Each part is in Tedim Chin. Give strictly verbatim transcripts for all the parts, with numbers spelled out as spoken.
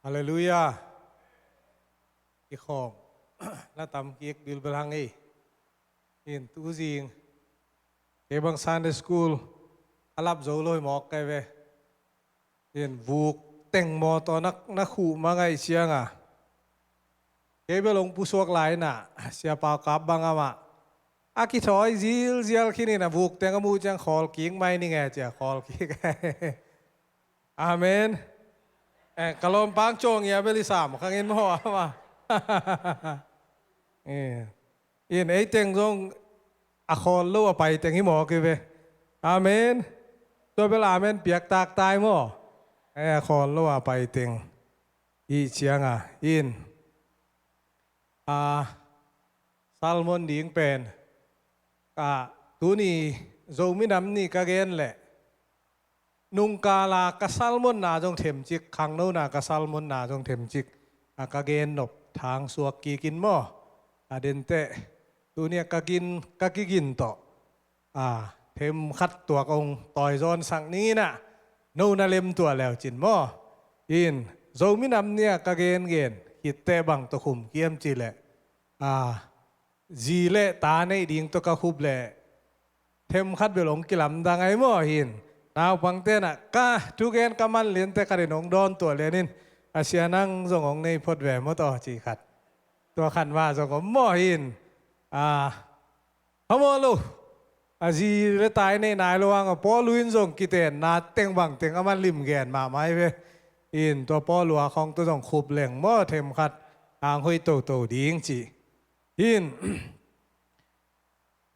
Halleluiah. I khawm na tam kik bilbel hang ei. In tuzing kei bang Sunday school a lap zo lo hi mawk kai ve. In vuk teng maw tawh na, na khuh ma ngaih cianga kei bel hong pusuak lai inah Sia Pau Kap bang amah a kithawi zilzial khin inah vuk teng a muh ciang khawl kik mai ning e cia khawl kik. Amen. Eh, ka lawmpang cawng ia bel i sam khangin maw ama. Eh, in ei teng zong a khawl lo a pai teng hi mawk hi ve. Amen. Tua bel amen piak taktai maw. Eh, a khawl lo a pai teng hi cianga in a sermon ding pen ka tuni Zomi Nam Ni ka gen leh nungkala ka sermonna zong themcik, khangnona ka sermonna zong themcik a ka gen nop thangsuak kikin maw. A denteh tunia ka gin, ka kigin tawh a themkhat tuak hong tawizawnsak ning inah no na lem tuah leucin maw. In Zomi Nam Ni-a ka gengen hitteh bang tawh khum kiam cihleh a zi le ta neih ding tawh ka khup leh themkhat bel hong kilamdang ai maw hin. Naupang tenah ka thugen ka man liante ka rin hong dawn tuah lianin a sia nang zong hong nei phot ve maw taw ci khat. Tua khat mah zong om maw hin. A hamaw lo. A zi le tai nei nai lo hanga Paul uh in zong kitenna teng bang teng a man limgen mahmah hi ve. In tua Paul uh a khawng tua zong khup leng maw themkhat hang hoih toto ding ci. In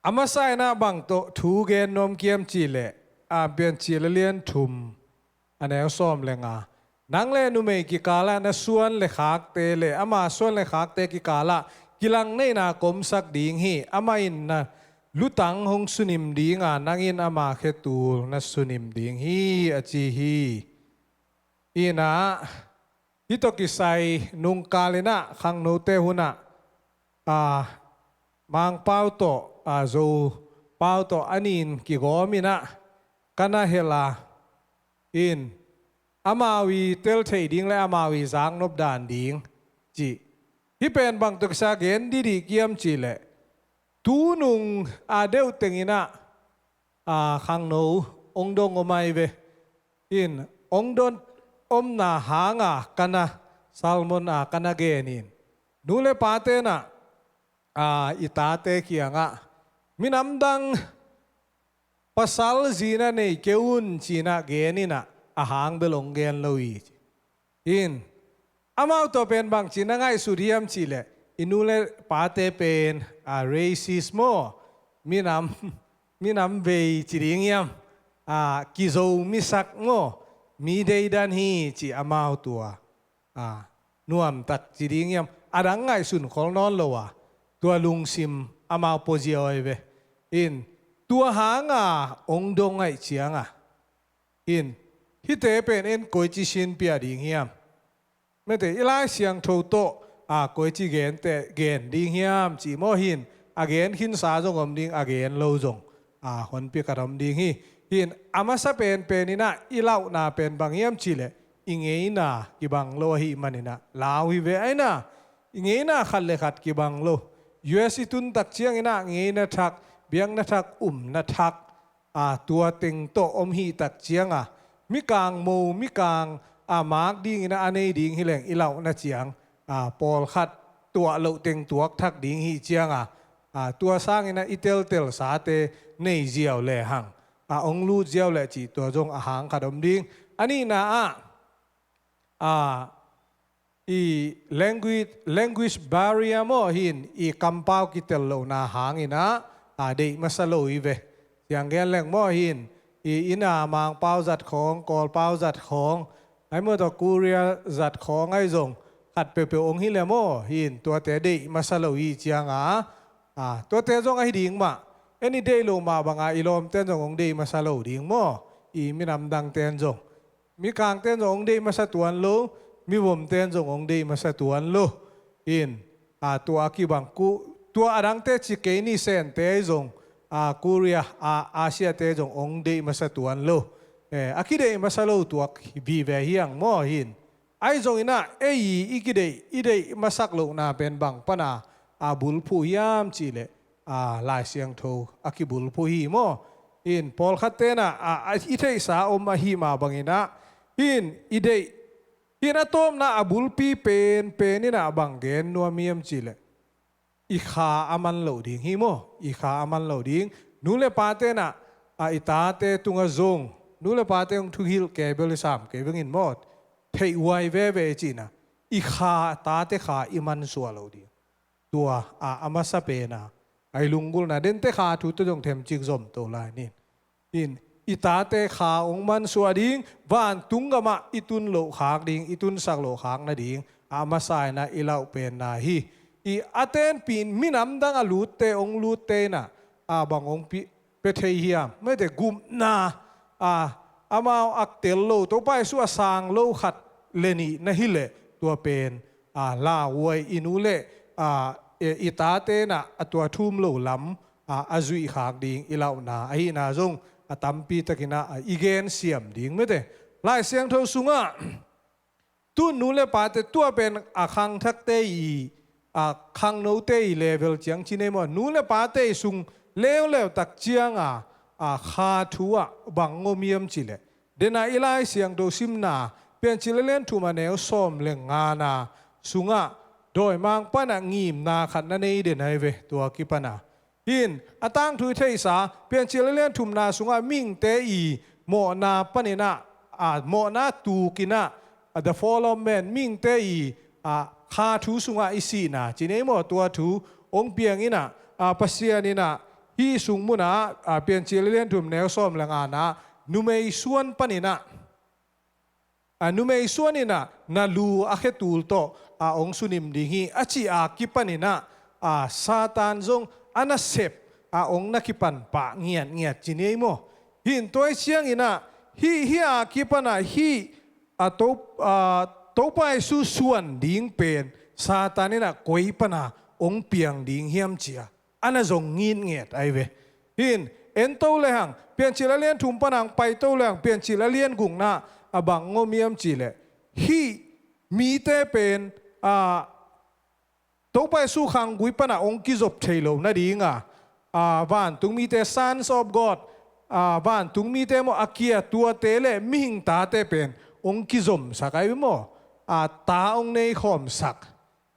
a masa inah bang tawh thu gen nuam kiam cihleh a pian cih le lian thum a neu sawm le nga. Nang le numei kikalah na suan le khakte le ama suan le khakte kikalah kilangneihna komsak ding hi. Amah in na lutang hong sunim dinga nang in ama khetul na sunim ding hi a ci hi. Inah hih tawh kisai nungkal inah khangnote hunah a Mangpau tawh a Zopau tawh a nin kigawm inah ka na hel a in amau i tel theih ding le amau i zaknop dan ding cih. Hih pen bang tawh kisai a gen didih kiam cihleh tunung a deuh teng inah a khangno hong dong om ai ve. In hong dong omna hanga ka na sermon a ka na gen in nu le pa tenah a i tate kiangah minamdang pasal zina nei kei un cinah gen inah a hang bel hong gen lo hi. In amau tawh pen bangci na ngaihsut hiam cihleh i nu le pate pen a racist maw, minam, minam vei ci ding hiam, a kizo misak maw, mi deidan hi ci amau tua a nuamtak ci ding hiam, a dang ngaihsun khol nawn lo a tua lungsim amau pawziau ai ve. In tua hanga hong dong ngaih cianga in hihte pen en koici sin pia ding hiam? Mete i Lai Siangtho tawh a koici gente gen ding hiam cih maw hin a gen khinsa zong om ding a gen lo zong a honpi khat om ding hi. Hin a masa penpen inah i lauhna pen bang hiam cihleh i ngeina kibang lo ahih maninah lau hi ve aina i ngeina khat le khat kibang lo. U S i tuntak cianginah ngeina thak, biakna thak, umna thak a tua teng tawh om hihtak cianga mikang mo mikang a mak dingin a nei ding hileng i lauhna ciang a pawlkhat tuah loh teng tuak thak ding hih cianga a tua sangin a i teltelsate nei ziau lehang a ong lut ziau leh cih tua zong a hang khat om ding. A nihna ah a i language, language barrier maw hin i kampau kitel lohna hangin ah a deih masa lo hi ve. Siang gen leng maw hin i ina Mangpau zat khawng, Kawlpau zat khawng, ai maw tawh Korea zat khawng ai zong khat peuhpeuh ong hi le maw hin tuate deih masa lo hi cianga a tuate zong ahi ding mah. En i deih lo mah banga i lawmten zong ong deih masa lo ding maw, i minam dangten zong. Mikangten zong hong deih masa tuan lo, mivomten zong hong deih masa tuan lo. In a tua a kibang kuh tua a dangte ci kei ni Sente ahi zong a Korea a Asia te zong hong deih masa tuan lo. Eh, a kideih masa lo tuak vive hiang maw hin. Ahi zongin ah ei i kideih, i deih masak lohna pen bang pana a bulphuh hiam cihleh, a, Lai Siangtho a kibulphuh hi maw? In pawlkhat tenah a, a, i theihsa om ahi mah bangin ah, in i deih, in a tawpna a bulpi penpen inah bang gen nuam hiam cihleh, i kha a man loh ding hi maw? I kha a man loh ding. Nu le pa tenah a, i tate tungah zong, nu le pate hong thuhilh kei bel i sam kei bangin maw, theih huai veve i cihna, i kha, tate kha i mansuah loh ding. Tua a, a masa pena, a i lunggulhna, dente kha thu tawh zong themcik zom to lai nin. In i tate kha hong mansuah ding, vantung gamah i tun loh khak ding, i tunsak loh khak nading a masa inah i lauh penna hi. I a tenpin minam dang a lutte hong lutte inah a bang hong pi, pia thei hiam? Mete gupna, a, amau ak tel lo, Topa Jesu a sang lo khat le nih na hileh tua pen, a, lauhuai i nu le, a, e, i tate inah a tua thum lo lam, a, a zuih khak ding i lauhna ahihna zong a tampi takinah, a, i gensiam ding mete. Lai Siangtho sungah tun nu le pate tua pen a khangthakte i, a, khangnote i level ciang ci nei maw? Nu le pate i sung leuleu tak cianga, a, kha thu ah bang ngom hiam cihleh, dena i Lai Siangtho simna Piancil a lian thum a neu sawm le ngana sungah dawimang pana ngimna khat na nei den ahi ve. Tua kipana hin a tangthu i theihsa Piancil a lian thumna sungah mihingte i mawhna paninah, a, mawhna tukinah, a, the fall of man, mihingte i, a, kha thu sungah i sihna ci nei maw? Tua thu hong piang inah, a, Pasian inah hih sung munah, a, Piancil a lian thum neu sawm le ngana numei suan paninah, a, numei suan inah na lu a khetul tawh, a, hong sunim ding hi a cih a kipaninah, a, Satan zong a nasep, a, hong na kipan pah ngiatngiat ci nei maw? Hin tua i cianginah hih, hih a kipanah hih, a, to, a, Topa Jesu suan ding pen Satan inah koi pana hong piang ding hiam cia a na zong ngitnget ahi ve. Hin, en to lehang, Piancil a lian thum pana hong pai to lehang, Piancil a lian gukna a bang ngom hiam cihleh, hih mite pen, a, Topa Jesu khanggui pana hong kizop thei lo nadinga, a, vantung mite, sons of God, a, vantung mite maw, a kia tuate le mihing tate pen hong kizomsak ahi maw? A, ta hong neikhawmsak.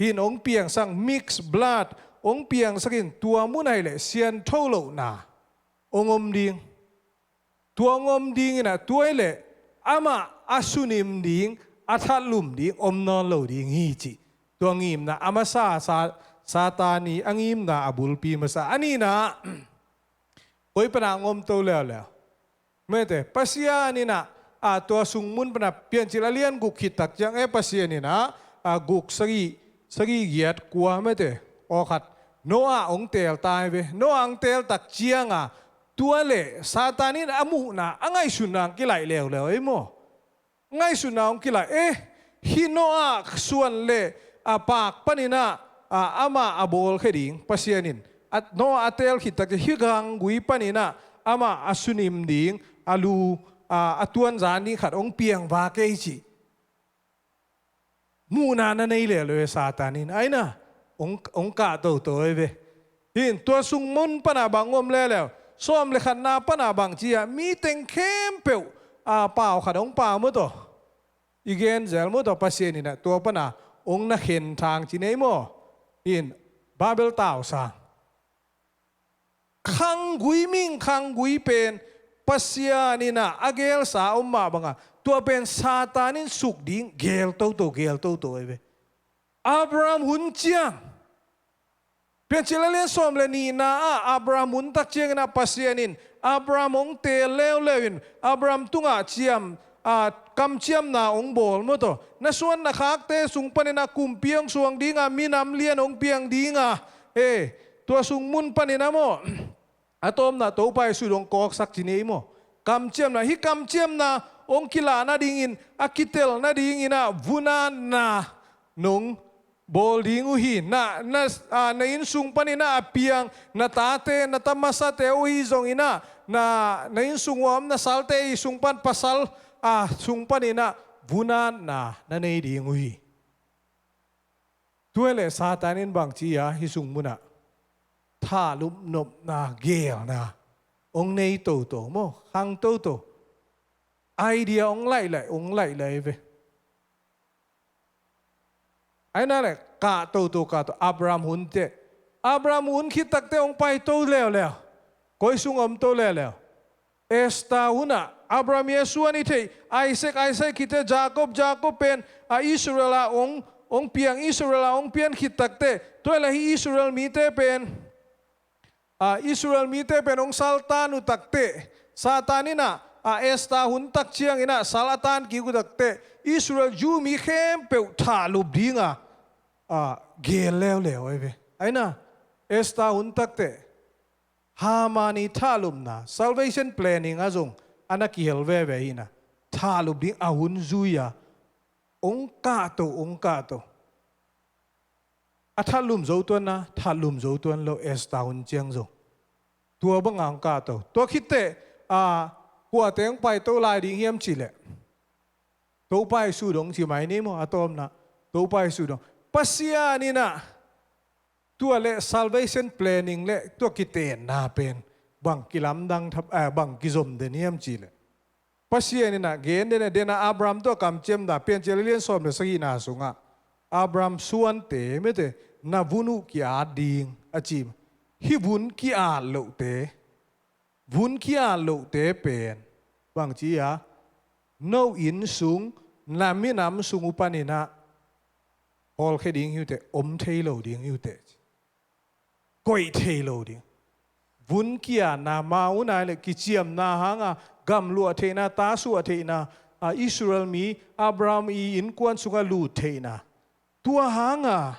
Hin hong piangsak, mixed blood hong piangsak in tua mun ahih leh siangtho lohna hong om ding. Tua hong om ding inah tua ahih leh amah a sunim ding, a thatlum ding om nawn lo ding hi cih. Tua ngimna a masa, sa, Satan i a ngimna a bulpi masa. A nihna, koi pana hong om to leuleu. Mete, Pasian inah, a, tua sung mun pana Piancil a lian guk khit tak ciang e, Pasian inah, a, guk, sagih, sagih, giat, kua mete, aw khat, Noah hong teel ta hi ve. Noah hong teel tak cianga tua le Satan in a muhna, a ngaihsutna hong kilaih leuleu ei maw? Ngaihsutna hong kilaih, eh, hih Noah suan le a paak paninah, a, amah a bawlkhia ding Pasian in, a, Noah a teel khit tak ciang hih khanggui paninah amah a sunim ding, a lu, a, a tuanzan ding khat hong piangva kei cih muhna na nei leuleu e Satan in. Aina hong, hong kah toto ei ve. Hin tua sung mun pana bang om leuleu? Sawm le khatna pana bang ci-a mi teng khempeuh, a, pau khat hong pau maw tawh, i gen zel maw tawh, Pasian inah tua pana hong na khen thang ci nei maw? In Babel tausang khanggui, mihing khanggui pen Pasian inah a gelsa om mah banga tua pen Satan in suk ding gel toto, gel toto ei ve. Abraham hun ciang, Piancil a lian sawm le nihna ah Abraham hun tak ciangin ah Pasian in Abraham hong teel leuleu in Abraham tungah ciam, a, kamciamna hong bawl maw tawh. Na suan na khakte sung panin a kumpi hong suang dinga, minam lian hong piang dinga, e, tua sung mun panin a maw, a tawpna Topa Jesu hong kawksak ci nei maw? Kamciamna, hih kamciamna hong kilah nadingin, a kitel nadingin ah vunatna nong bawl ding uh hi. Na, na, a, na innsung panin ah a piang na tate, na ta masate uh hi zongin ah, na, na innsung uh a om na salte i sung pan, pasal, a, sung panin ah vunatna na nei ding uh hi. Tua leh Satan in bangci a hih sung munah thahlum nopna, geelna hong nei toto maw, khang toto. Idea hong laih laih, hong laih laih ve. Aina le kah toto, kah to, Abraham hun teh. Abraham hun khit takte hong pai to leuleu. Koi sung om to leuleu. Esther hunah Abraham i a suan i theih, Isaac, Isaac khit teh Jacob, Jacob pen a Israel ah hong, hong piang, Israel ah hong pian khit takte. Tua le hih Israel mite pen a, Israel mite pen hong saltan uh takteh, Satan in ah, a, Esther hun tak ciangin ah sal a tan kik uh takteh, Israel Jew mi khempeuh thahlup ding a, a, geel leuleu ahi ve. Aina, Esther hun takteh, Haman i thahlupna, salvation planning ah zong a na kihel veve hi na, thahlup ding a hun zui a, hong kahto, hong kahto. A thahlum zo tuan na, thahlum zo tuan lo, Esther hun ciang zong. Tua bang a hong kahto. Tua khit teh, a, kuate hong paito lai ding hiam cih leh, Topa Jesu dong ci mai ni maw, a tawpna. Topa Jesu dong. Pasian in ah, tua le salvation planning le tua kitenna pen bang kilamdang thap, a, bang kizom den hiam cih leh, Pasian in ah gen den a, den a Abraham tawh kamciamna, Piancil a lian sawm le sagihna sungah, Abraham suante, mite, na vun uh ki-at ding a ci. Hih vun ki-at lohte, vun ki-at lohte pen bangci a, no inn sung, na minam sung uh panin ah hawlkhia ding hi uh teh, om thei lo ding hi uh teh. Koih thei lo ding. Vun ki-atna, ma uh nai le kiciamna hanga, gamluah theihna, tasuah theihna, a, Israel mi, Abraham i innkuan sungah lut theihna. Tua hanga,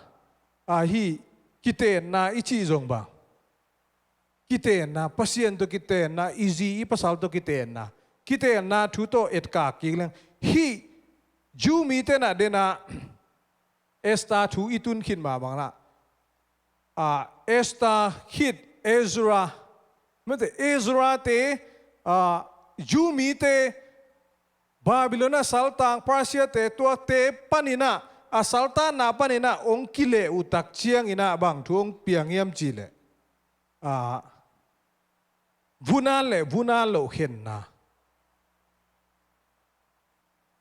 a, hih kitenna i cih zong bang, kitenna, Pasian tawh kitenna, i zi i pasal tawh kitenna, kitenna thu tawh etkak kik leng. Hih Jew mite na den a, Esther thu i tun khit mah bang na, a, Esther khit Ezra, mite, Ezra te, a, Jew mite Babylon a saltang, Persia te, tuate panin ah, a saltanna panin ah hong kileh uh tak ciangin ah bang thu hong piang hiam cih leh, a, vun-at le vun-at loh khenna.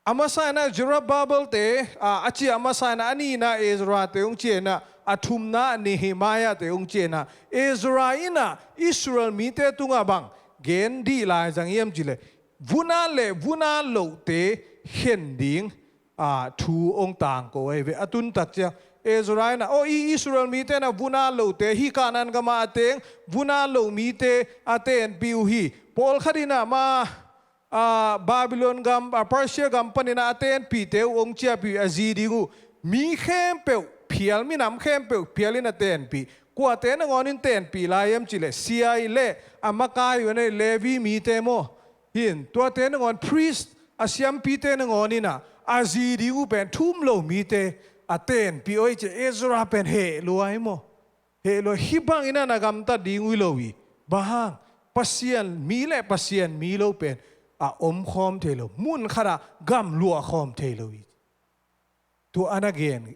A masa in ah Zerubbabel te, a, a ci a masa in ah, a nihna Ezra te hong ci in ah, a thumna Nehemiah te hong ci in ah, Ezra in ah Israel mite tungah bang gen dih lai zang hiam cih leh, vun-at le vun-at lohte khen ding, a, thu hong tangko ahi ve. A tun tak ciang Ezra in ah, aw, i Israel mite na vun-at lohte, hih Kanaan gamah a teng vun-at loh mite a tenpih uh hi. Pawlkhat in ah ma, a, Babylon gam, a, Persia gam panin ah a tenpihte uh hong ciahpih uh a zi ding uh, mi khempeuh phial, minam khempeuh phial in a tenpih. Kuate nangawn in tenpih lai hiam cih leh, sia i le a makai uh a nei Levi mite maw. Hin, tuate nangawn, priest, a siampite nangawn in ah a zi ding uh pen thu um lo mite a tenpih uh hi ci. Ezra pen heh lua hi maw. Heh lua, hih bangin ah na gamtat ding uh hi lo hi. Bang hang, Pasian mi le Pasian mi lo pen a omkhawm thei lo, mun khatah gamluah khawm thei lo hi. Tua a na gen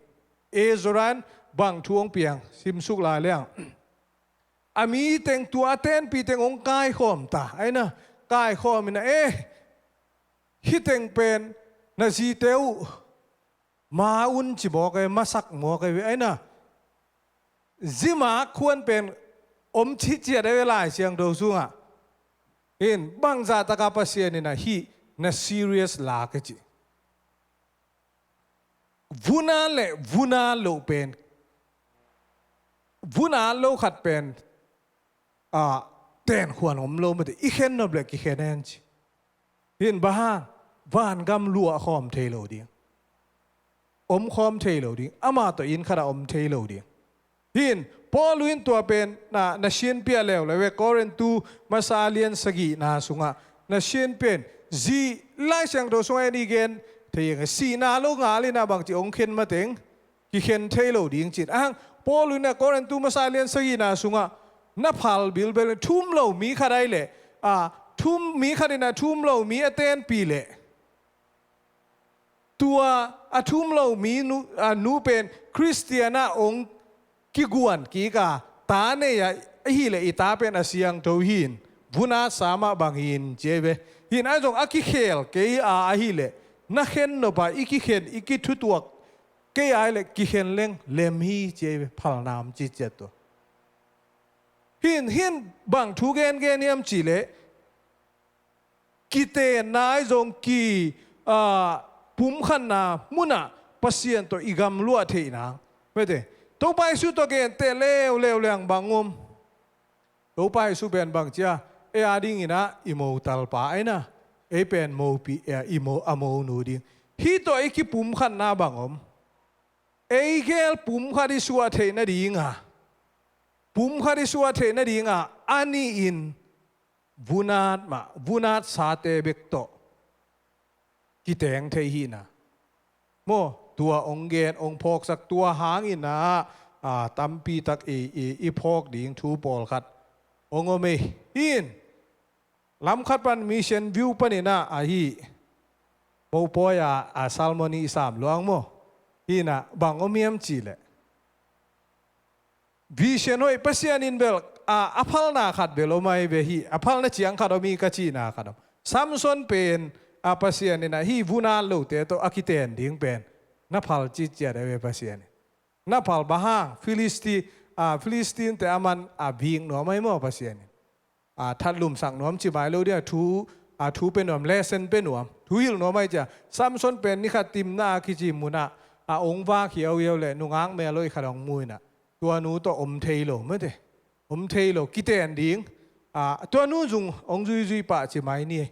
Ezra in bang thu hong piang, simsuk lai leng. A mi teng, tua a tenpih teng hong kaikhawm ta. Aina, kaikhawm in ah, eh, hih teng pen na zite uh ma un ci mawk e, masak mawk e ve. Aina, zimak khuan pen om cihciat e ve Lai Siangtho sungah. In, bangzah taka Pasian in ah hih na serious lak e ci. Vun-at le vun-at loh pen, vun-at lo khat pen, a, tenkhuan om lo mate, i khen nop le kikhen hen ci. Hin bang hang, vangam luah khawm thei lo ding, om khawm thei lo ding, amah tawh inn khatah om thei lo ding. Hin, Paul in tua pen na, na sianpih leuleu ve, Korintu masa a lian sagihna sungah na sianpih in, zi Lai Siangtho sungah en i gen thei ing, sihna lo ngal in ah bangci hong khen mateng kikhen thei lo ding cin. Ahang, Paul in ah Korintu masa a lian sagihna sungah na phal bilbel in, thu um lo mi khat ahi leh, a, thu um mi khat in ah thu um lo mi a tenpih leh, Tua a thum lo mi nu, a nu pen Khristian ah hong kiguan kik a, ta nei a, ahih leh i ta pen a siangtho hi in, vun-at sa mah bang hi in ci ei ve. Hi in ahi zong a kikhel kei a ahih leh, na khen nop a i kikhen, i kithutuak kei a ahih leh kikhen leng lem hi ci ei ve, phalna om ci ciat tua. Hi in, hi in bang thu gengen hiam cih leh, kitenna ahi zong ki, ah, pumkhatna munah Pasian tawh i gamluah theihna. Mete, Topa Jesu tawh genteh leuleu leng bang om? Topa Jesu pen bang ci a, ei a dingin ah i motalpa ahi na, ei pen mopih, eh, i mo, a monu ding. Hih tawh i kipumkhatna bang om? Ei gel pumkhat i suah theih nading a, pumkhat i suah theih nading a, a nih in vun-at mah, vun-at sate bek tawh kiteng thei hi na. Maw, tua hong gen, hong phawksak, tua hangin ah, ah, tampi tak i, i, i phawk ding thu pawlkhat hong om ei. Hi in, lam khat pan Mission View panin ah, ahi, mopawi a, a sermon i sam luang maw. Hi in ah bang om hiam cih leh, vision hoih Pasian in bel, a, a phalna khat bel om ahi ve hi, a phalna ciang khat om hi ka cihna khat om. Samson pen, a, Pasian in ah hih vun-at lote tawh a kiten ding pen na phal ci ciat ahi ve Pasian in. Na phal bang hang, Philisti, a, Philistine-te a man a vik nuam ahi maw Pasian in. A, thatlumsak nuam ci mai lo ding a, thu, a, thu pia nuam, lesson pia nuam, thuhilh nuam ahi cia. Samson pen ni khat Timna a kici munah, a, hong vak hiauhiau leh nungak mel hoih khat hong mu in ah, tua nu tawh om thei lo, mete. Om thei lo, kiten ding. A, tua nu zong hong zuizui pah ci mai ni.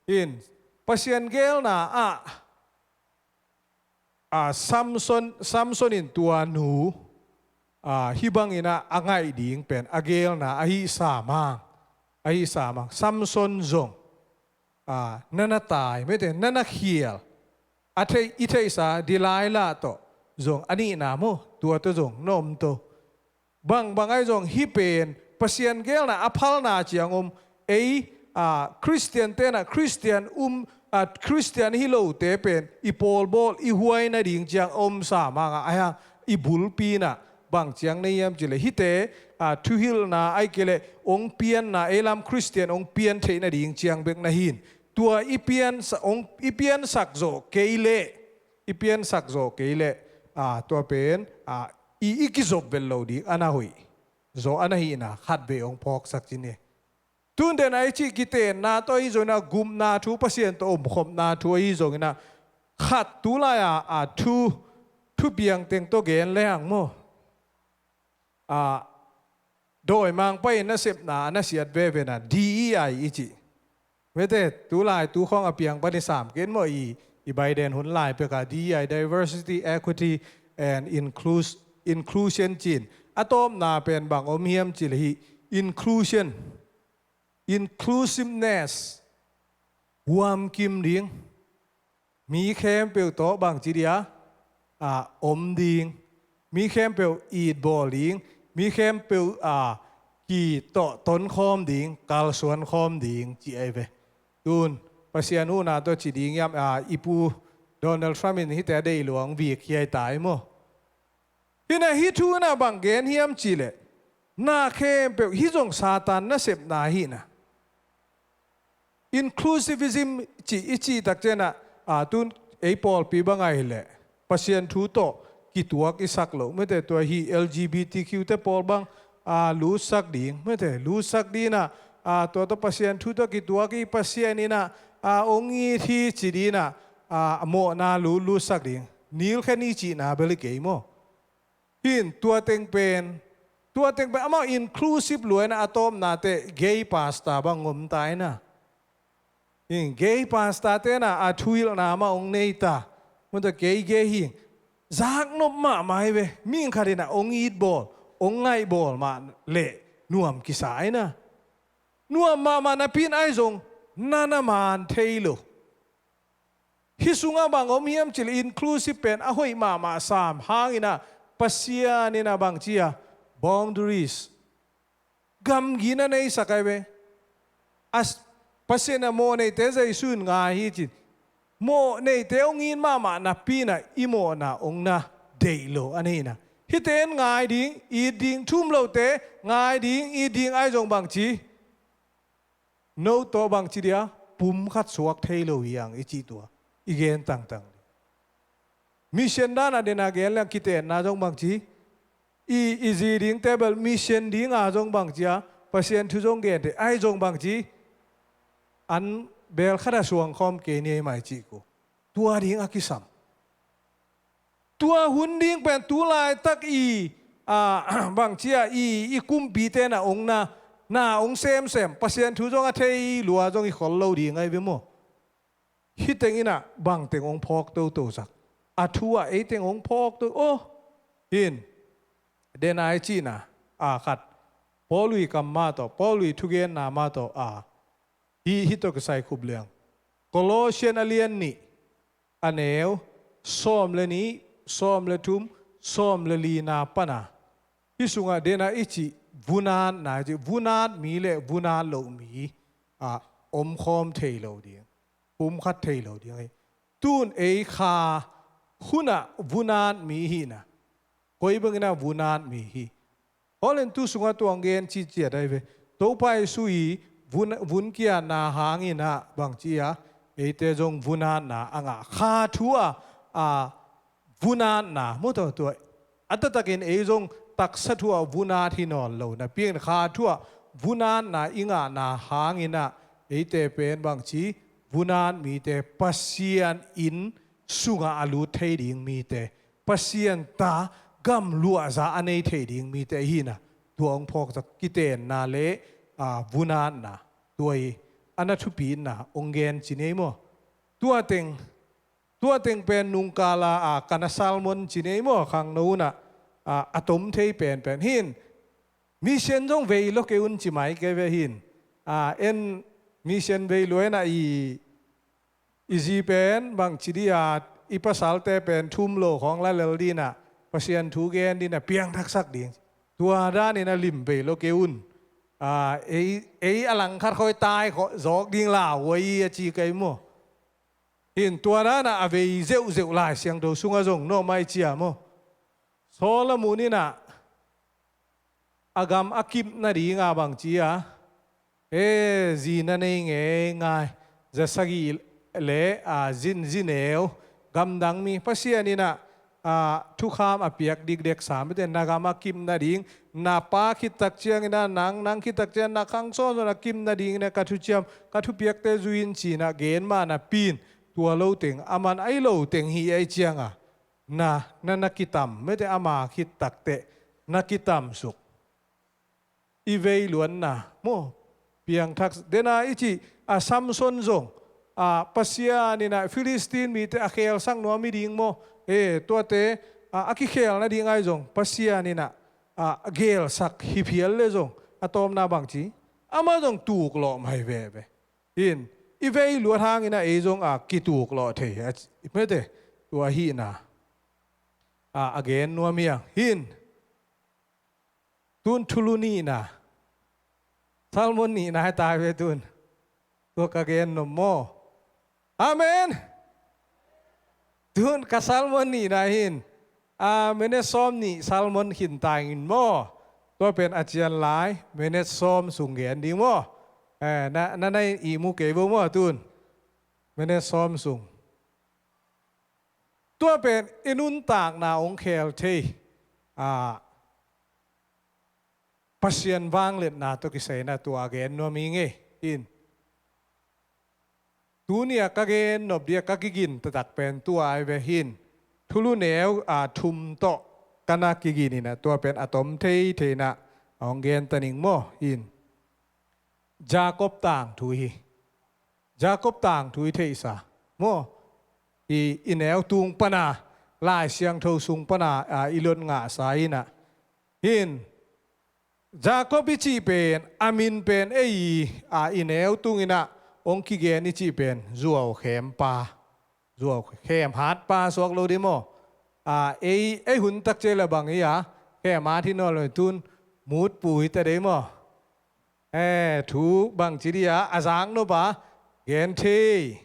In, Pasian gelna ah, a, Samson, Samson in tua nu, a, hih bangin ah a ngaih ding pen a gelna ahi sam hang, ahi sam hang. Samson zong, a, na na tai, mete, na na khial. A theih, i theihsa Delilah tawh zong a nihna maw, tua tawh zong na om to. Bangbang ahi zong hih pen Pasian gelna a phalna ciang om, ei, a, Khristian tenah, Khristian um, a, Khristian hi lote pen i pawlbawl, i huai nading ciang om sam hang a, ahi hang i bulpi in ah bang ciang na hiam cih leh, hihte, a, thuhilhna ahih kei leh hong pianna, ei lam Khristian hong pian theih nading ciang bek na hi in. Tua i piansa-, hong, i piansak zawh kei leh, i piansak zawh kei leh, a, tua pen, a, i, i kizop vet lo ding a na hoih zaw a na hihna khatvei hong phawksak ci ni. Tun den a i cih kitenna tawh ahi zongin ah, gupna thu, Pasian tawh omkhopna thu ahi zongin ah, khat tulai a, a, thu, thupiang teng tawh gen lehang maw, a, dawimangpa in nasepna a na siat veve na, D E I i cih. Mete, tulai tukhawng a piang pan i sam kei maw, i, i Biden hun lai pek a D E I, diversity, equity and inclus-, inclusion ci-in. A tawpna pen bang om hiam cih leh hih inclusion, inclusiveness, huamkim ding. Mi khempeuh tawh bangci dia, a, om ding. Mi khempeuh itbawl ding. Mi khempeuh, a, kitawh tonkhawm ding, kalsuankhawm ding ci ahi ve. Tun, Pasian huhna tawh ci ding hiam, a, i pu Donald Trump in hihte a deih lua hong vik hi ai ta hi maw. Hi in ah hih thu in ah bang gen hiam cih leh, na khempeuh, hih zong Satan nasepna hi in ah. Inclusivism cih i cih tak ciangin ah, a, tun ei pawlpi bang ahih leh Pasian thu tawh kituak i sak loh, mete, tua hih L G B T Q te pawl bang, a, lutsak ding, mete, lutsak ding in ah, a, tua tawh Pasian thu tawh kituak i, Pasian in ah, a, hong it hi ci ding in ah, a, mawhna lut, lutsak ding. Nilkhe ni cihna bel hi kei maw. Hi in tua teng pen, tua teng pen amau inclusive lua in ah, a tawpna teh gay pastor bang om ta in ah. Hi in gay pastor te in ah a thuhilhna amau hong nei ta. Mun ta gay gay hi in, zaknop mahmah hi ve. Mihing khat in ah hong itbawl, hong ngaihbawl mah leh nuam kisa in ah. Nuam mahmah napi in ahi zong na na man thei lo. Hih sungah bang om hiam cih leh inclusive pen a hoih mahmah sam hangin ah, Pasian in ah bang ci a, boundaries, gamgi na neisak ahi ve. A s-, Pasian in ah mawhneite Jesu in ngai hi ci. Mawh neite hong it mahmah napi-in ah i mawhna hong na deih lo a neihna. Hihte in ngai ding, it ding, thu um lote ngai ding, it ding ahi zong bangci, no tawh bangci dia, pumkhat suak thei lo hi hang i cih tua i gen tangtang. Mission dan a den a gen leng kitenna zong bangci, i, i zi dingte bel mission ding a zong bangci a, Pasian thu zong gen thei ahi zong bangci, an bel khat a suang khawm kei ni ei mai cih ko. Tua ding a kisam. Tua hun ding pen tu laitak i, a, bangci a i, i kumpite na hong na, na hong semsem, Pasian thu zong a thei lua zong i khol lo ding ahi ve maw. Hih teng in ah bang teng hong phawk toto sak. A thu ah ei teng hong phawk to, aw. Hih in, den a i cihna, a khat. Paul' kam mah tawh, Paul' thugenna mah tawh, a. Hih, hih tawh kisai khup liang. Colossian a lian nih, a neu, sawm le nih, sawm le thum, sawm le lina pan a. Hih sungah den a i cih, vunatna i cih, vunat mi le vunat loh mi, a, omkhawm thei lo ding. Pumkhat thei lo ding hi. Tun ei kha hun ah vunat mi hihna. Koi bangin ah vunat mi hi. Holen tu sungah tuang gen ciciat ahi ve. Topa Jesu i vun, vun kiatna hangin ah bangci a, eite zong vunatna a ngah. Kha thu ah, a, vunatna, maw, tua, tua. A taktakin ei zong taksa thu ah vunat hi nawn lo napi-in kha thu ah vunatna i ngahna hangin ah eite pen bangci, vunat mite, Pasian inn sungah a lut thei ding mite, Pasian ta gamluahza a nei thei ding mite i hihna. Tua hong phawksak kitenna le, a, vunatna. Tua hi a na thupina hong gen ci ni ei maw. Tua teng, tua teng pen nungkala, a, ka na sermon ci ni ei maw, khangno un ah, a, a tom thei penpen. Hih in, mission zong vei lo kei un ci mai kei ve hih in. A, en mission vei lua in ah i, i zi pen bangci dia, i pasalte pen thu um lo khawng la lel ding in ah, Pasian thu gen ding in ah piangthaksak ding. Tua danin a lim vei lo kei un. A, ei, ei a langkhat khawng tai khawng zawk ding lauhuai a ci kei maw. Hih in tua dan a a vei zeuhzeuh Lai Siangtho sungah zong nuam ahi cia maw. Solomon in ah a gam a kip nading a bangci a, e, zi na nei ngeingai, za sagih le, a, zin, zi neu, gamdang mi, Pasian in ah, a, thukham a piak dikdek sa mite, na gam a kip nading, na pa khit tak ciangin ah, nang, nang khit tak ciang, na khang sawnsawn a kip nadingin ah ka thuciam, ka thupiakte zui in ci-in ah gen mah napi-in, tua lo teng, a man ahi lo teng hi ahih ciang a, na, na, na kitam, mite ama khit tak teh, na kitamsuk. I vei luanna, maw, piangthak, den a i cih, a, Samson zong, a, Pasian in ah Filistin mite a khelsak nuam hi ding maw. E, tuate, a, a kikhel nading ahi zong, Pasian in ah, a, a gelsak hi phial le zong, a tawpna bangci, amah zong tuklawh mai veve. Hih in, i vei luat hangin ah ei zong a kituklawh thei, a, mite, tua hihna, a, a gen nuam hi hang. Hih in, tun thulu nihna. Sermon nihna hi ta ve tun. Tua ka gen nop maw. Amen. Tun ka sermon nihna hi in. A, minute sawm nih sermon khin ta ing maw. Tua pen a cian lai, minute sawm sung gen ding maw. E, na, na, na ihmu kei vo maw tun. Minute sawm sung. Tua pen i nuntakna hong khel thei, a, Pasian vangliatna tawh kisai in ah tua gen nuam ing ei. Hih in, tuni a ka gen nop ding a ka kigin taktak pen tua ahi ve hih in. Thulu neu, a, thum tawh ka na kigin in ah tua pen a tom theithei in ah hong gen ta ning maw. Hih in, Jacob tangthu hi. Jacob tangthu i theihsa maw. I, i neu tung pan a, Lai Siangtho sung pan a, a, i lot ngahsa in ah. Hih in, Jacob i cih pen, a min pen ei, a, i neu tung in ah hong kigen i cih pen zuau khempa. Zuau khem hatpa suak lo ding maw. A, ei, ei hun tak ciang la bang hi a, khem hat hi nawn lo tun, mutpu hi ta ding maw. E, thu bangci ding a, a zak nop a, gen thei.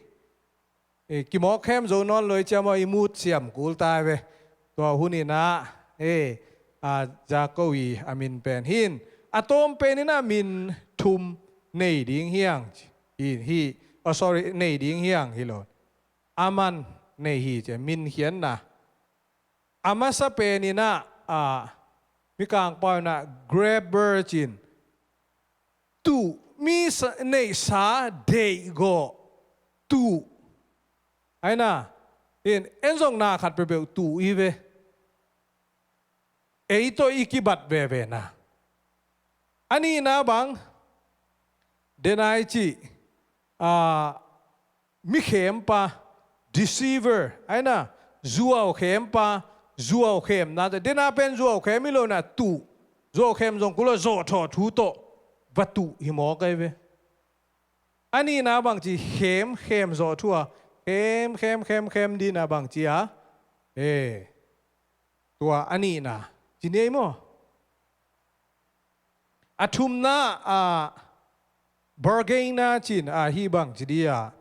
eh, kimawk khem zo nawn lo i ciam aw, i mut siam kul ta ve. Tua hun inah, eh, a, Jacob i a min pen hi in, a tawm pen inah min thum nei ding hi hang, hi, hi, oh, sorry, nei ding hi hang hi lo. A man nei hi ci a, min khiatna. A masa pen inah, a, Mikang pau inah grabber ci in, tuh, mi sa, neihsa deihgawh, tuh. Aina, in, en zong na khat peuhpeuh tuh i ve. Ei tawh i kibat veve na. A nihna bang, denai cih, a, mi khempa, deceiver, aina, zuau khempa, zuau khemna, dena pen zuau khem hi lo na, tuh, zuau khem zong kul a, zawhthawh thu tawh va tuh hi mawk ai ve. A nihna bangci khem, khem zawh thu a, khem, khem, khem, khem dina bangci a, eh, tua a nihna ci ni ei maw? A thumna, a, bargain-na ci in, a, hih bang ci di a,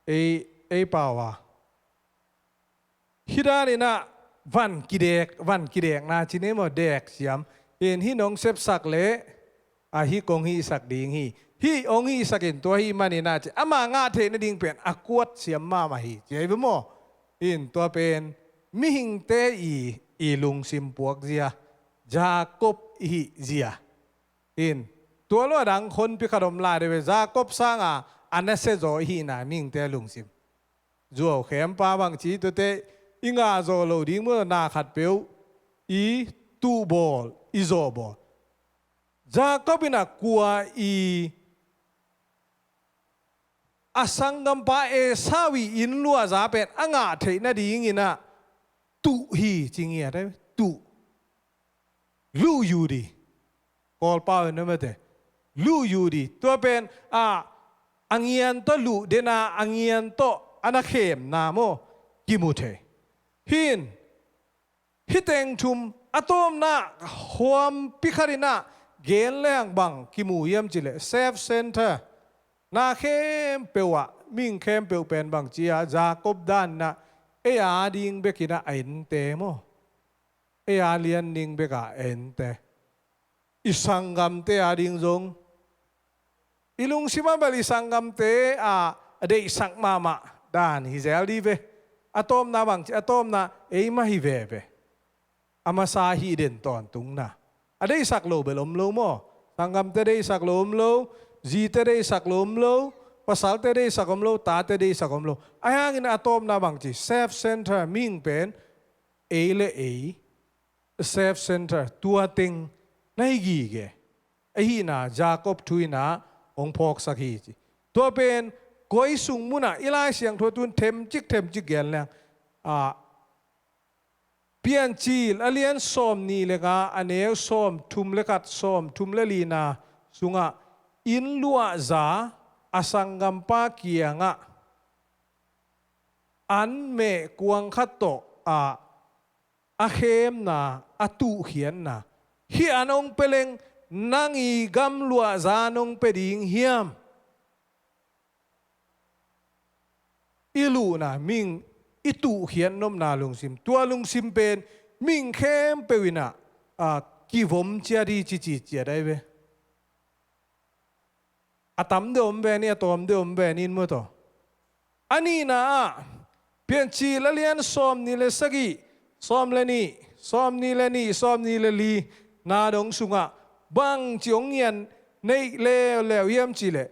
ei, ei pau a. Hih dan inah van kidek, van kidekna ci ni maw, dek siam. In hih nong sepsak leh, a, hih kong hihsak ding hi. Hih hong hihsak in tua hih man inah ci. Ama ngah theih nading pen a kuat siam mahmah hi. Ci ei ve maw? In tua pen mihingte i, i lungsim puak zia, Jacob i hih zia. In, tua lua dang honpi khat om lai deuh ve, Jacob sanga a nasia zaw i hihna mihingte lungsim. Zuau khempa bangci tuate i ngah zaw lo ding maw, na khat peuh i tuh bawl, i zawh bawl. Jacob inah kua i a sanggampa Esau i inn luahza pen a ngah theih nading inah tuh hi ci ngiat ai, tuh. Luh yu di. Kawlpau in a mate. Luh yu di. Tua pen, a, a ngian tawh luh, dena a ngian tawh a na khemna maw, kimu thei. Hin, hih teng thum, a tawpna huampi khat inah gen leng bang kimu hiam cileh, self center. Na khempeuh ah, mihing khempeuh pen bangci a, Jacob dan inah, ei a ding bek inah a ente maw? Ei a lian ding bek a ente. I sanggamte a ding zong, i lungsim a bel i sanggamte a, a deihsak mahmah dan hi zel di ve. A tawpna bangci, a tawpna ei mah hi veve. A masa hih den tawntungna. A deihsak lo bel om lo maw? Sanggamte deihsak lo om lo, zite deihsak lo om lo, pasalte deihsak om lo, tate deihsak om lo. Ahi hangin a tawpna bangci, self center, mihing pen ei le ei, self center, tua teng na hi gige. Ahihna Jacob thu inah hong phawksak hi ci. Tua pen koi sung munah i Lai Siangtho tun themcik themcik gen leng, a, Piancil a lian sawmnih le nga, a neu sawmthum le khat, sawmthum le lina sungah inn luahza a sanggampa kiangah an meh kuang khat tawh a, a khemna, a tuhkhiatna. Hih an hong pia leng nang i gam luahza nong pia ding hiam? I luhna, mihing i tuhkhiat nopna lungsim. Tua lungsim pen mihing khempeuh inah, a, kivom ciat hi ci, ci ciat ai ve. A tam deuh om ve ni, a tawm deuh om ve ni in maw taw. A nihna ah, Piancil a lian sawmnih le sagih, sawm le nih, sawmnih le nih, sawmnih le li na dong sungah bangci hong ngian neih leuleu hiam cileh,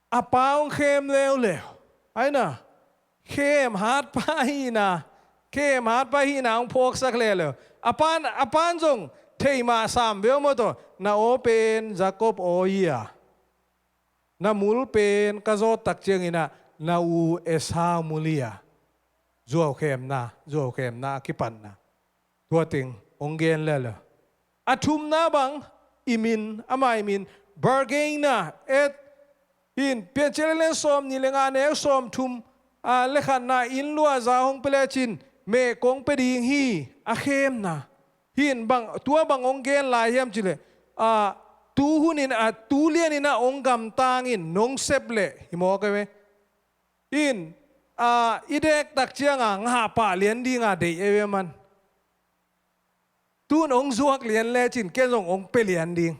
a pa hong khem leuleu. Aina, khem hatpa hihna, khem hatpa hihna hong phawksak leuleu. A pan, a pan zong thei mah sam veu maw taw, na aw pen Jacob aw hi a, na mul pen ka zawt tak cianginah na u Esau mul hi a. Zuaukhemna, zuaukhemna a kipatna. Tua teng hong gen leuleu. A thumna bang, i min, ama i min, bargain-na, et, hin, Piancil a lian sawmnih le nga, neu sawmthum, a, le khatna, inn luahza hong pia lecin meh kong pia ding hi, a khemna. Hin bang, tua bang hong gen lai hiam cileh, a, tu hunin, a, tu lianin a hong gamtangin nong sep leh hi mawk e ve. In, a, i deek tak cianga ngah pah lian dinga deih ei ve man. Tun hong zuak lian lecin ken zong hong pia lian ding,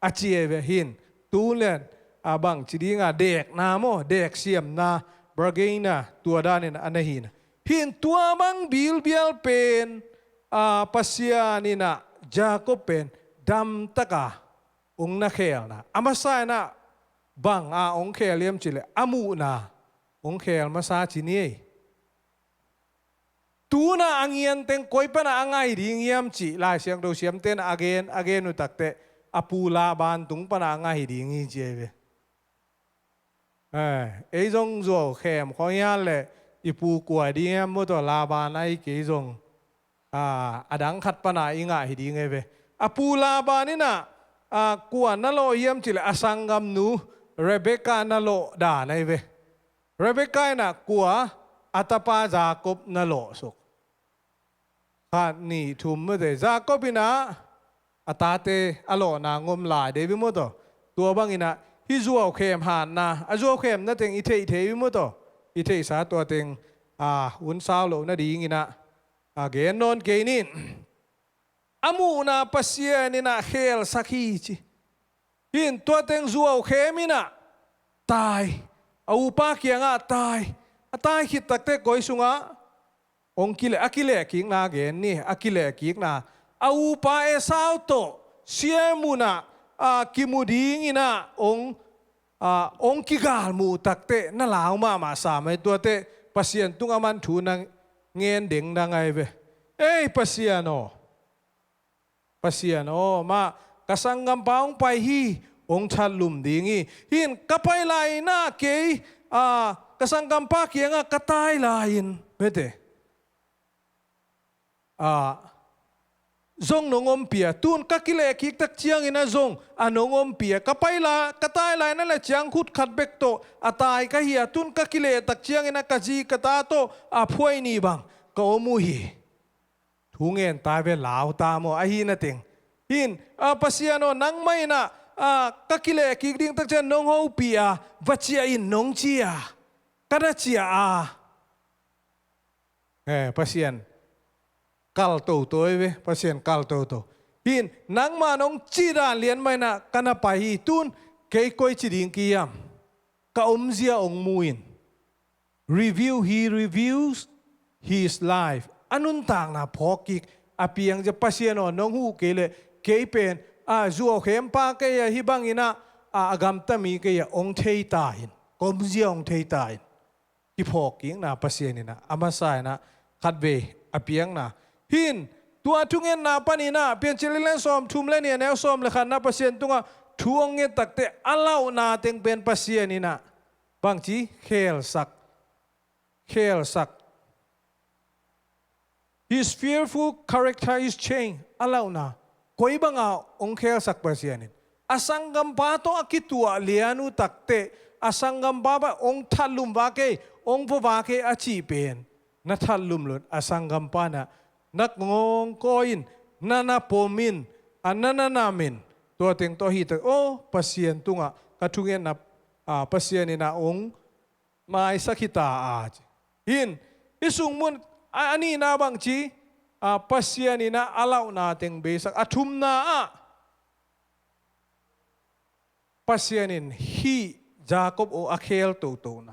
a ci ei ve. Hin, tun lian, a, bangci dinga deekna maw, deek siamna, bargain-na, tua danin a na hina. Hin, tua bang bilbial pen, a, Pasian in ah Jacob pen damtaka hong na khelna, a masa in ah banga hong khel hiam cih leh a muhna hong khel masa ci ni ei. Tuna a ngianteng koi pana a ngai ding hiam cih Lai Siangtho siamten a gen, a gen uh takteh a pu Laban tung pana a ngai ding hi ci ei ve. Eh, ei zong zuau khem khong hial leh i pu kua ding hiam maw, tua Laban ahi kei zong, a, a dang khat pana i ngah hi ding ei ve. A pu Laban in ah, a, kua na lawh hiam cih leh a sanggamnu Rebekah na lawh dan ei ve. Rebekah in ah kua, a tapa Jacob na lawhsuk. Khat, nih, thum, mate. Jacob in ah a tate a lawhna ngom lai dei ve maw taw. Tua bangin ah hih zuaukhem hatna, a zuaukhemna teng i theih thei ve maw taw. I theihsa tua teng, a, hun sau loh nadingin ah, a, gen nawn kei ning. A muhna Pasian in ah khelsak hi ci. Hin, tua teng zuaukhem in ah tai. A upa kiangah tai. A tai khit takteh koi sungah hong kile, a kilehkikna gen ni, a kilehkikna. A upa Esau tawh sial munah, a, kimu dingin ah hong, a, hong kigalmuh takteh na lau mahmah sam ei, tuateh Pasian tungah man thu na ngen dengdang ei ve. Ei Pasian aw, Pasian aw, mah ka sanggampa hong pai hi, hong thatlum ding hi. Hin, ka pai lai-in ah kei, a, ka sanggampa kiangah ka tai lai-in, mate, a, zong nong ompih a, tun ka kilehkik tak ciangin ah zong a nong ompih a, ka pai lai, ka tai lai-in ah le ciangkhut khat bek tawh a tai ka hi a, tun ka kileh tak ciangin ah ka zi ka ta tawh a phuai ni bang ka om uh hi. Thu ngen ta ve, lau ta maw, ahi na teng. Hin, a, Pasian aw, nangmah in ah, a, ka kilehkik ding tak ciang nong hopih a, va ciah in nong ci a, ka na ciah a. Eh, Pasian kal toto ei ve, Pasian kal toto. Hin, nangmah nong cih dan lian mah in ah ka na pai hi, tun kei koi ci ding ka hiam? Ka omzia hong mu in. Review, he reviews his life. A nuntakna phawk kik, a piang zia, Pasian aw, nong huh kei leh kei pen, a, zuaukhempa kei a, hih bangin ah, a, a gamta mi kei a, hong thei ta in. Ka omzia hong thei ta in. Kiphawkkikna Pasian in ah, a masa in ah, khatvei a piakna. Hin, tua thungetna panin ah, Piancil a lian sawmthum le nih, a neu sawm le khatna, Pasian tungah thu hong nget takteh a lauhna teng pen Pasian in ah bangci, khelsak. Khelsak. His fearful character is changed. A lauhna, koi banga hong khelsak Pasian in. A sanggampa tawh a kituah lian uh takteh, a sanggampa bang hong thatlum vak ei, hong pua vak ei a cih pen na thatlum loin, a sanggampa in ah na ngawngkawi in, na na pom in, a na na nam in, tua teng tawh hi tak, aw, Pasian tungah ka thungetna, a, Pasian in ah hong maisak hi ta a ci. Hin, i sung mun, a, a nihna bangci, a, Pasian in ah a lauhna teng beisak. A thumna ah, Pasian in hih Jacob aw a khel totona,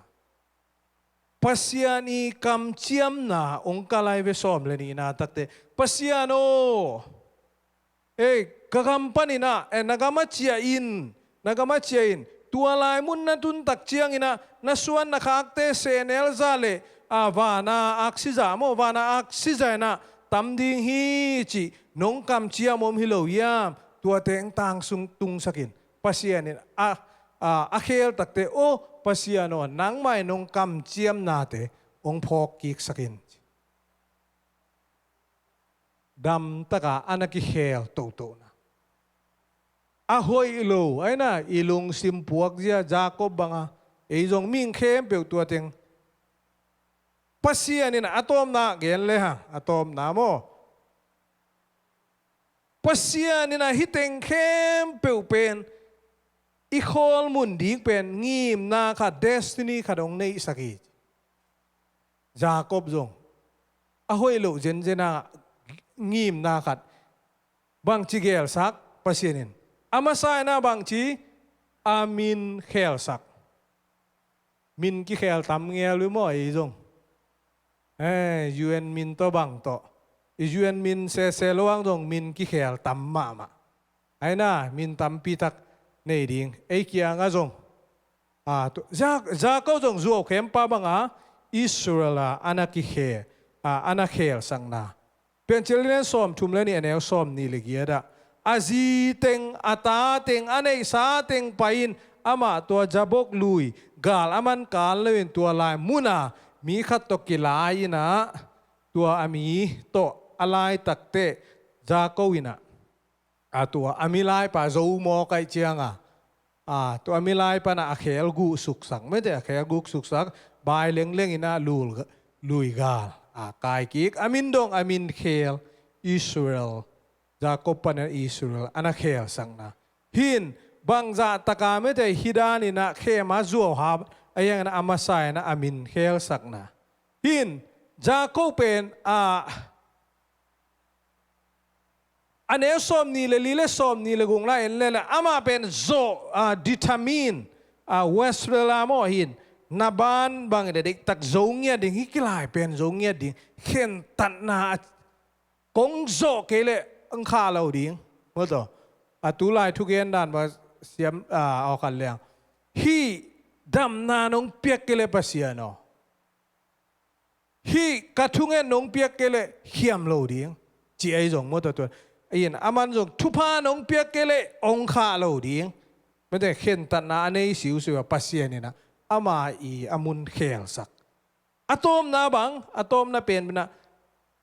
Pasian i kamciamna hong kal ei ve, sawm le nihna takteh. Pasian aw, ei, ka gam panin ah, eh, na gam ah ciah in, na gam ah ciah in. Tua lai mun na tun tak ciangin ah, na suan na khakte sehnel zah le, a, vana aksi zah maw, vana aksi zah in ah tam ding hi cih nong kamciam om hi lo hiam? Tua teng tang sung tungsak in. Pasian in a, a, a khel takteh, aw, Pasian aw, nangmah in nong kamciamnate hong phawkkiksak in. Damtaka a na kikhel totona, a hoih lo, aina, i lungsim puakzia, Jacob banga, ei zong mihing khempeuh tua teng. Pasian in a tawpna gen le hang, a tawpna maw, Pasian in ah hih teng khempeuh pen i khawl mun ding pen ngimna khat, destiny khat hong neihsak hi. Jacob zong a hoih loh zenzen a ngimna khat bangci geelsak Pasian in, a masa in ah bangci a min kheelsak. Min kikheel tam ngel uh maw ei zong. Eh, U N min tawh bang tawh, i U N min sese lo ang zong min kikheel tam mahmah. Aina min tampi tak nei ding ei kiangah zong. Ah, tu, Ja-, Jacob zong zuau khempa banga Israel a ana kikhe, ah, ana kheelsakna. Piancil lian sawmthum le nih, a neu sawmnih le giat ah, a zi teng, a ta teng, a neihsa teng pai-in amah tua Jabok lui gal a man kal loin tua lai muna mi khat tawh kilai in ah, tua a mi tawh a laitakte Jacob in ah, a tua a milaipa zo mawk aih cianga, a tua a milaipa in ah a kheelguh suksak, mete a kheelguh suksak, bai lengleng in ah lul, lui gal a kaikik, a min dong a min kheel Israel, Jacob panin Israel ana kheelsakna. Hin bangzah taka mete hi dan in ah khem a zuau hap a hiang in ah a masa in ah a min kheelsakna. Hin Jacob pen a a neu sawmnih le li le sawmnih le guk la en lele, amah pen zo, ah, determine, ah, Wesley la maw hin, na ban bangin a deihtak zo ngiat ding, hih kilai pen zo ngiat ding, khentatna a kong zawh kei leh ang khah lo ding. Maw taw, a tulai thugen dan bang siam, ah, awkhat liang, hih damna nong piak kei leh Pasian aw, hih ka thungen nong piak kei leh khiam lo ding, ci ei zong maw taw tuan. Ahin aman zong thupha nong piak kei leh ong khah lo ding. Mete khentatna a nei siusiu a Pasian in ah ama i a mun kheelsak. A tawpna bang, a tawpna pen pen ah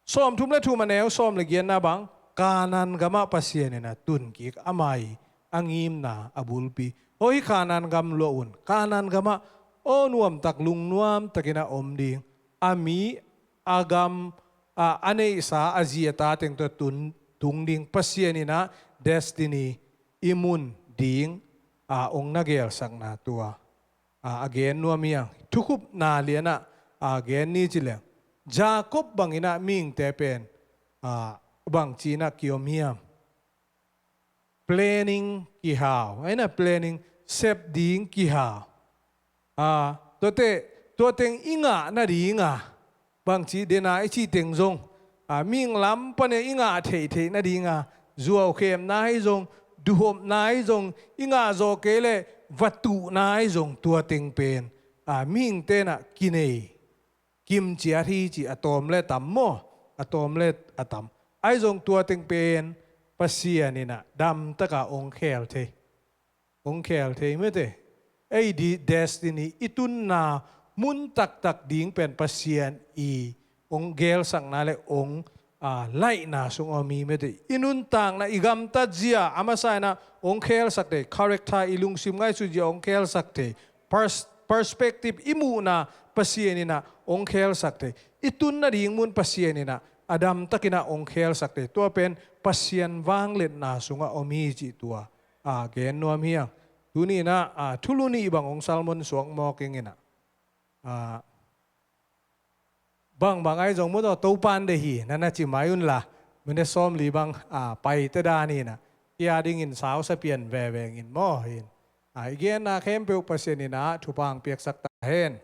sawmthum le thum a neu sawm le giatna bang, Kanaan gamah Pasian in ah tunkik ama i a ngimna a bulpi. Hoi hih Kanaan gam luah un, Kanaan gamah aw nuamtak lungnuamtakin a om ding, a mi, a gam, a, a neihsa, a zi a ta teng tawh tun, tung ding Pasian in ah destiny i mun ding, a, ong na geelsakna tua, a, a gen nuam hi ang. Thukhupna lianah, a, gen ni ci leng, Jacob bangin ah mihingte pen, a, bangci in ah kiom hiam? Planning kihau, aina planning sep ding kihau. A, tuate, tua teng i ngah nadinga, bangci dena i cih teng zong, a, mihing lam panin i ngah theihtheih nadinga, zuaukhemna hi zong, duhopna hi zong, i ngah zawh kei leh va tuhna hi zong, tua teng pen, a, mihingte in ah kinei kimciat hi ci, a tawm le tam maw, a tawm le a tam. Ahi zong tua teng pen Pasian in ah damtaka ong kheel thei. Ong kheel thei mete. Ei di destiny i tunna mun taktak ding pen Pasian i ong geelsakna le ong, a, laihna sung om hi mete. I nuntakna, i gamtat zia a masa in ah ong kheelsak thei. Character, i lungsim ngaihsut zia ong kheelsak thei. Pers-, perspective, i muhna Pasian in ah ong kheelsak thei. I tun nading mun Pasian in ah a damtakin ah ong kheelsak thei. Tua pen Pasian vangliatna sungah om hi cih tua, a, gen nuam hi ang. Tuni in ah, a, thulu nih bang ong sermon suak mawk ing in ah, a, bangbang ahi zong maw taw, Topa'n deih hi, na na ci mai unla, minute sawmli bang, a, paite dan hi in ah, kia dingin sausa pian veve ing maw hin. A, i genna khempeuh Pasian in ah thupha ong piaksak ta hen.